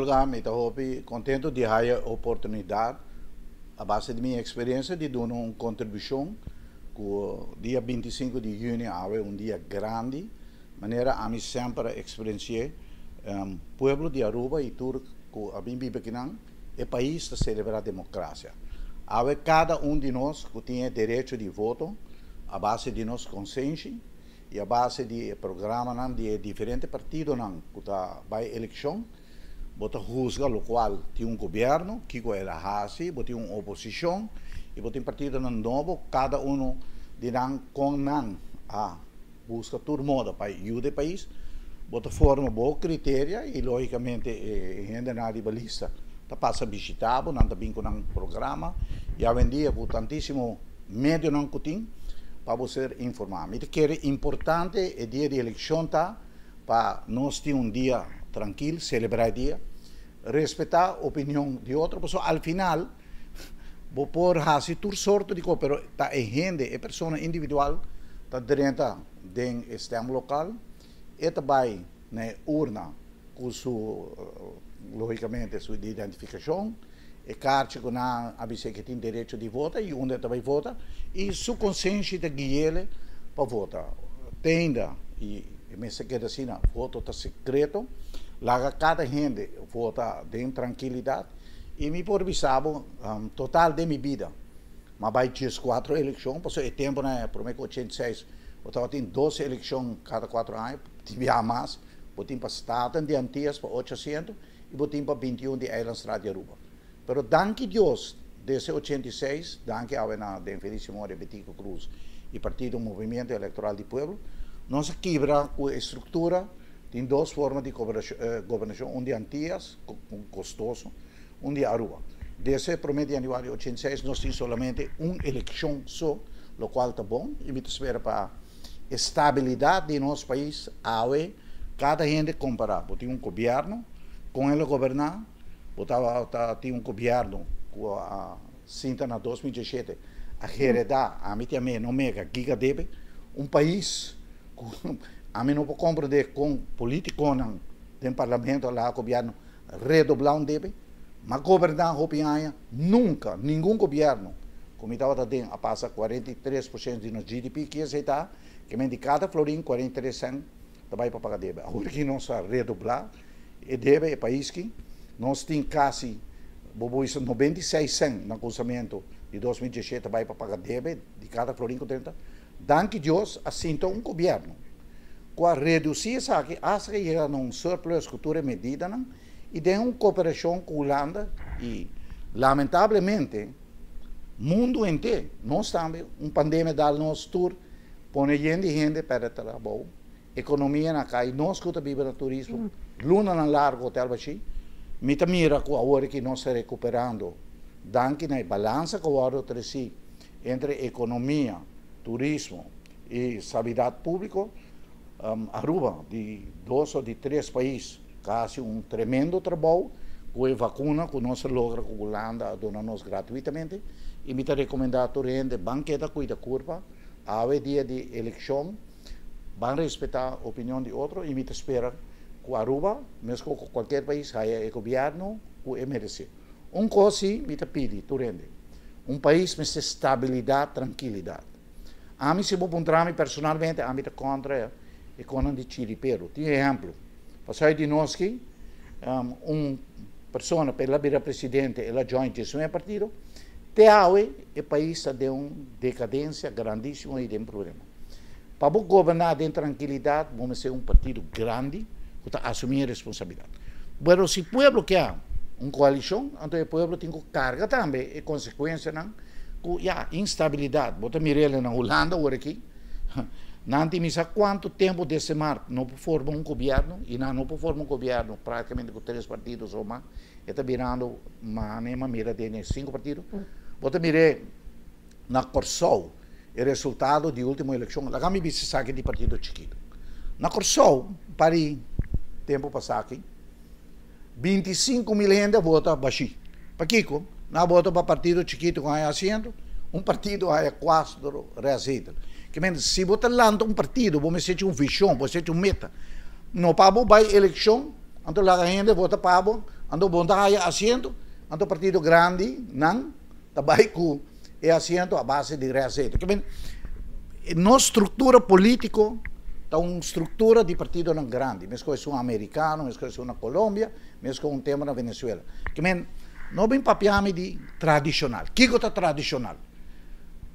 Olga, mi ta hopi contento di haya oportunidad a base di mi experiencia di duna un contribucion cu dia 25 di juni awe un dia grandi, manera ami semper a experienci'e, pueblo di Aruba y tur cu a bin biba akinan, e pais ta celebra democracia. Awe cada un di nos cu tin e derecho di voto a base di nos consenshi y a base di e programanan di e diferente partidonan cu ta bay eleccion, bo ta huzga locual tin un gobierno, kico el a haci, bo tin un oposicion y bo tin partidonan nobo, cada uno di nan con nan a busca tur moda pa yuda e pais, bo ta forma bo criteria y logicamente e hendenan riba lista ta pasa bishita bo, nan ta bin cu nan programa y awendia cu tantisimo medionan cu tin pa bo ser informa. Mi ta kere importante e dia di eleccion ta pa nos tin un dia trankil, selebrá e dia, respetá opinion di otro, pasobra al final bo por hasi tur sorto di kos, pero ta e hende, e persona individual ta drenta den e stemlokaal, e ta bai na e urna ku su, logicamente, su identifikashon, e karchi ku nan a bis'é ku e tin derecho di vota i unda e ta bai vota i su konsenshi ta gui'el pa vota. Tenda i e mester keda asina, voto ta sekreto, laga kada hende vota den trankilidat i mi por bisa bo total den mi bida m'a bai dieskuatro elekshon pasobra e tempunan promé ku 86 bo tabatin dos elekshon kada kuatro aña, tin biaha mas, bo tin pa Staten di Antias pa ocho asiento. I bo tin pa 21 di Eilandstraat di Aruba. Pero danki Dios, desde 86, danki awe na den Felicio Moria, Betico Croes i Partido Movimiento Electoral di Pueblo, nos a kibra ku e struktura. Tin dos forma di gobernacion, un di Antillas, costoso, un di Aruba. Desde prome di januari 86 nos tin solamente un eleccion so, locual ta bon, i mi ta spera pa e stabilidad di nos pais awe. Kada hende kompará, bo tin un gobièrnu, kon el a goberná, bo tabata tin un gobièrnu ku a sinta na 2017, a heredá, ami tin a no mega, giga debe, un pais ku ami no por komprendé kon polítikonan den parlamento a laga gobièrnu redoblá un debe, m'a goberná hopi aña, nunka ningun gobièrnu ku mi tabata den a pasa 43% di nos GDP, ki esei ta? Ke men di kada florin 43 sènt ta bai pa paga debe. Awor ki nos a redoblá e debe e pais ki, nos tin kasi, bo por bisa 96 sènt na kunsamentu di 2017 ta bai pa paga debe di kada florin ku drenta. Danki Dios a sinta un gobièrnu ku a redusí esaki asta ke yega na un surplus ku tur e medidanan i den un koperashon ku Hulanda i lamentablemente mundu henter, nos tambe, un pandemia dal nos tur pone yen di hende pèrdè trabou, ekonomia na kai, nos ku ta biba na turismo lunanan largu hotel bashí, mi ta mira ku awor aki nos ta rekuperando danki na e balansa ku a wòrdu tresí entre ekonomia, turismo i sabidat públiko. Aruba di dos o di tres pais ta hasi un tremendo trabou ku e vakuna ku nos a logra ku Hulanda a duna nos gratuitamente i mi ta rekomendá tur hende ban keda kuida kurpa awe dia di elekshon, ban respetá opinion di otro i mi ta spera ku Aruba meskos ku kualker pais haya e gobièrnu ku e meresé. Un kos si mi ta pidi tur hende, un pais mester stabilidat, trankilidat. Ami si bo puntra mi personalmente ami ta kontra e konan di chiripero. Tin ehemplo, pasai di nos ki un persona pa el a bira presidente el a join djesnuebe partido, te awe e pais ta den un decadencia grandisimo y den problema. Pa bo goberna den trankilidad bo mester un partido grandi ku ta asumi e responsabilidad. Pero si pueblo kia un koalishon anto e pueblo tin ku karga tambe e konsekuensianan. Ku ya, instabilidat. Bo ta mira el na Hulanda awor aki. Nan tin misa kuantu tempu desemar no por forma un gobièrnu i nan no por forma un gobièrnu praktikamente ku tres partido so mas. E ta birando mane ma mira den e sinku partido. Bo ta mir'é na Kòrsou e resultado di ultimo elekshon. Laga mi bisa esaki di partido chikitu. Na Kòrsou un par di tempu pasá aki. 25.000 hende a vota bashí. Pakiko? Nan a vota pa partido chikitu ku haña asiento, un partido haña kuatro reazetel. Ke men, si bo ta lanta un partido, bo mester hechi un vishon, bo mester hechi un meta. No pa bo bai elekshon, anto laga hende vota pa bo, Anto bo no ta haya asiento, anto partido grandi nan ta bai ku e asiento a base di restzetel. Ke men, nos struktura polítiko ta un struktura di partidonan grandi, meskos esun amerikano, meskos esun na Colombia, meskos un tempo na Venezuela. Ke men, no bin papia mi di tradishonal. Kiko ta tradishonal?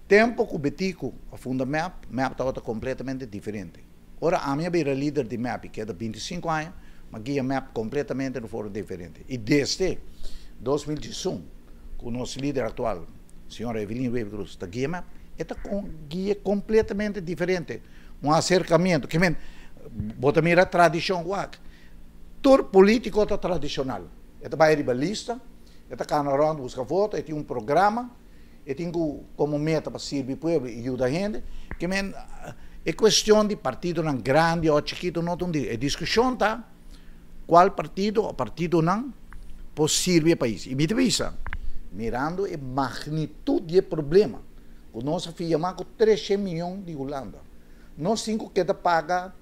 Tempo ku Betico a funda mep, mep tabata kompletamente diferente. Ora ami a bira lider di mep i keda 25 aña, m'a guia mep kompletamente na un forma diferente. I desde 2011 ku nos lider aktual, señora Evelyn Wever Croes, ta guia mep, e ta guia kompletamente diferente. Un aserkamentu. Ke men, bo ta mira tradishon wak. Tur polítiko ta tradishonal. E ta bai riba lista, e ta kana rònt buska voto, e tin un programa. E tin ku komo meta pa sirbi pueblo i yuda hende. Ke men e kuestion di partidonan grandi o chikitu no ta un di. E diskushon ta kual partido o partidonan por sirbi e pais. I mi ta bisa, mirando e magnitut di e problema ku nos a fia mas ku treshen miyon di Hulanda, nos tin ku keda paga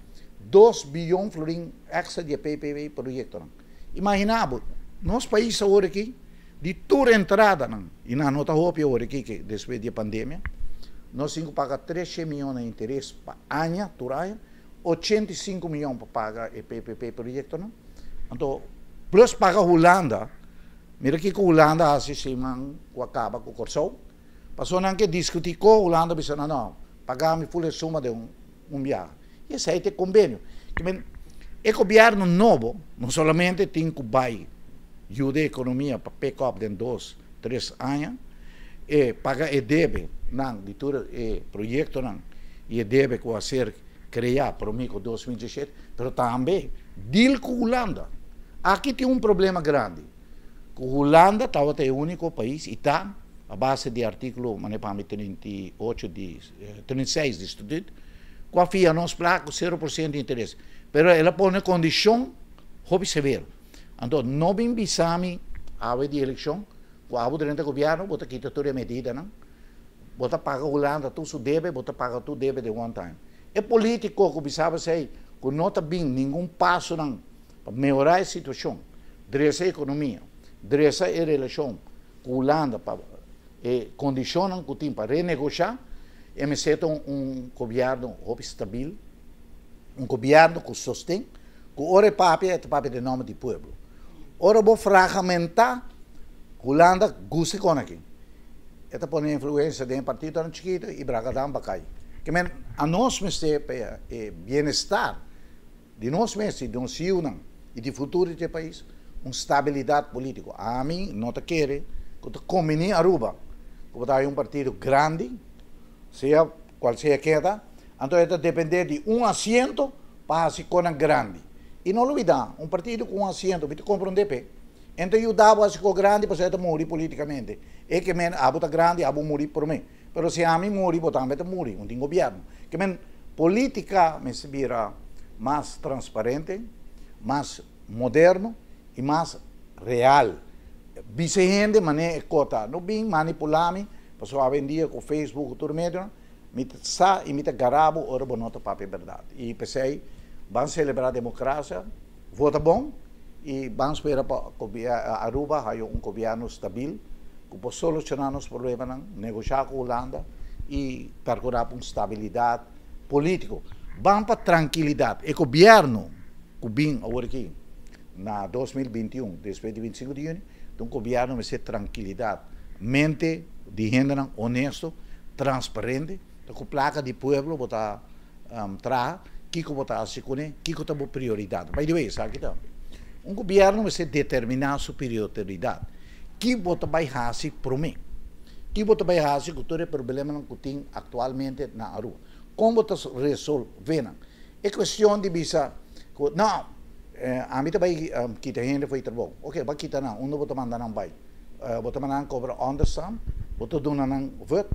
2 biyon florin èkstra di e PPP proyektonan. Imagina bo, nos pais awor aki, di tur entradanan, i nan no ta hopi awor aki ke despues di e pandemia, nos tin ku paga 300 miyon na interes pa aña, tur aña, 85 miyon pa paga e PPP proyektonan. Anto, plus paga Hulanda. Mira kiko Hulanda a hasi siman ku a kaba ku Kòrsou. Pasobra nan ke diskutí ku Hulanda, bisa nan, no, paga mi ful e suma den un biaha. I esei ta e kombenio. Ke men, e gobièrnu nobo no solamente tin ku bai yuda e ekonomia pa pick up den 2, 3 aña, e paga e debe nan di tur e proyektonan i e debe ku a ser kreá promé ku 2017, pero tambe deal ku Hulanda. Aki tin un problema grandi. Ku Hulanda tabata e úniko pais i ta a base di artíkulo manera pa mi 38 di 36 di statuut ku a fia nos plaka ku 0% di interes. Pero el a pone kondishon hopi severo. Anto no bin bisa mi awe di elekshon ku abo drenta gobièrnu bo ta kita tur e medidanan, bo ta paga Hulanda tur su debe, bo ta paga tur debe den one time. E polítiko ku bisaba esei ku no ta bin ningun pasonan pa mehorá e situashon, drecha e ekonomia, drecha e relashon ku Hulanda pa e kondishonnan ku tin pa renegoshá, e mester ta un gobièrnu hopi stabil, un gobièrnu ku sosten, ku ora e papia e ta papia den nòmber di pueblo. Ora bo fragmentá, Hulanda gusta kon aki. E ta pone influensia den e partidonan chikitu i bragadan pa kai. Ke men anos mester pa e bienestar di nos mes i di nos yunan i di futuro di e pais un stabilidat polítiko. Ami no ta kere ku ta kombiní Aruba ku bo ta haña un partido grandi, sea kual sea keda, anto e ta dependé di un asiento pa hasi konan grandi. I no lubidá, un partido ku un asiento, mi ta komprondé p'e, e no ta yuda bo hasi ko grandi pasobra e ta muri polítikamente. E ke men abo ta grandi, abo muri promé. Pero si ami muri, bo tambe ta muri, un tin gobièrnu. Ke men polítika mester bira mas transparente, mas moderno i mas real. Bisa hende manera e kota, no bin manipulá mi, pasobra awendia ku Facebook ku tur medionan, mi ta sa i mi ta gara bo ora bo no ta papia bèrdat. I p'esei ban selebrá demokrasia, vota bon i ban spera pa Aruba haya un gobièrnu stabil ku por solushoná nos problemanan, negoshá ku Hulanda i perkurá pa un stabilidat polítiko. Ban pa trankilidat. E gobièrnu ku bin awor aki na 2021, despues di 25 di yüni, ta un gobièrnu mester trankilidat, mente di hendenan honesto, transparente, ta ku plaka di pueblo bo ta traha, kiko bo ta hasi kuné, kiko ta bo prioridat. By the way, esaki tambe. Un gobièrnu mester determiná su prioridat. Ki bo ta bai hasi promé? Ki bo ta bai hasi ku tur e problemanan ku tin aktualmente na Aruba? Kon bo ta resolvé nan? E kuestion di bisa ku no, ami ta bai kita hende for di trabou. Oké, bo a kita nan, unda bo ta manda nan bai? Bo ta manda nan kobra ònderstan? Bo ta duna nan vùt?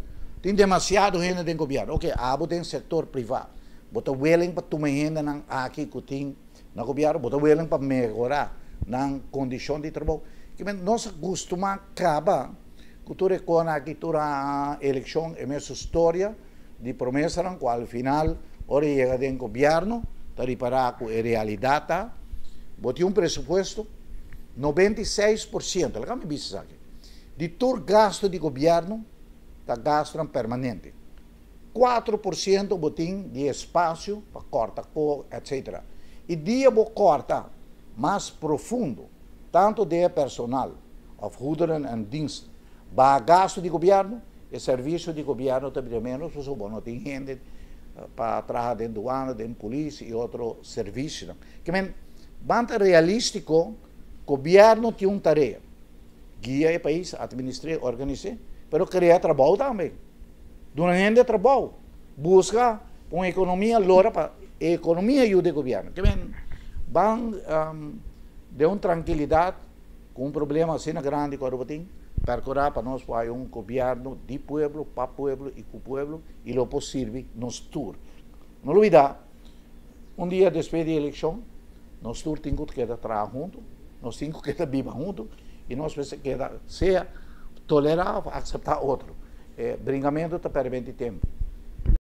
Tin demasiado hende den gobièrnu. Oké, abo den sektor privá, bo ta willing pa tuma e hendenan aki ku tin na gobièrnu? Bo ta willing pa mehorá nan kondishon di trabou? Nos a gustumá kaba ku tur e kos aki, tur elekshon e mesun storia di promesanan ku al final ora e yega den gobièrnu ta ripará ku e realidat ta bo tin un presupuesto. 96%, laga mi bisa esaki, di tur gasto di gobierno ta gastonan permanente. 4% bo tin di espacio pa corta co, etc. Y dia bo corta mas profundo, tanto den personal of goederen en diensten, ba gasto di gobierno, e servicio di gobierno ta bira menos, pasobra bo no tin hende pa traha den douane, den polis y otro servicionan. Ke men, ban ta realistico, gobierno tin un tarea, guia e pais, administr'e, organis'e, pero crea trabou tambe. Duna hende trabou, busca pa un economia lora pa e economia yuda e gobierno. Ke men, ban den un trankilidad cu un problema asina grandi cu Aruba tin, percura pa nos por haya un gobierno di pueblo, pa pueblo y cu pueblo y lo por sirbi nos tur. No lubida, un dia despues di eleccion, nos tur tin cu keda traha hunto, nos tin cu keda biba hunto y nos mester keda sea tolera of acepta otro. E bringamento ta perde benti tempo.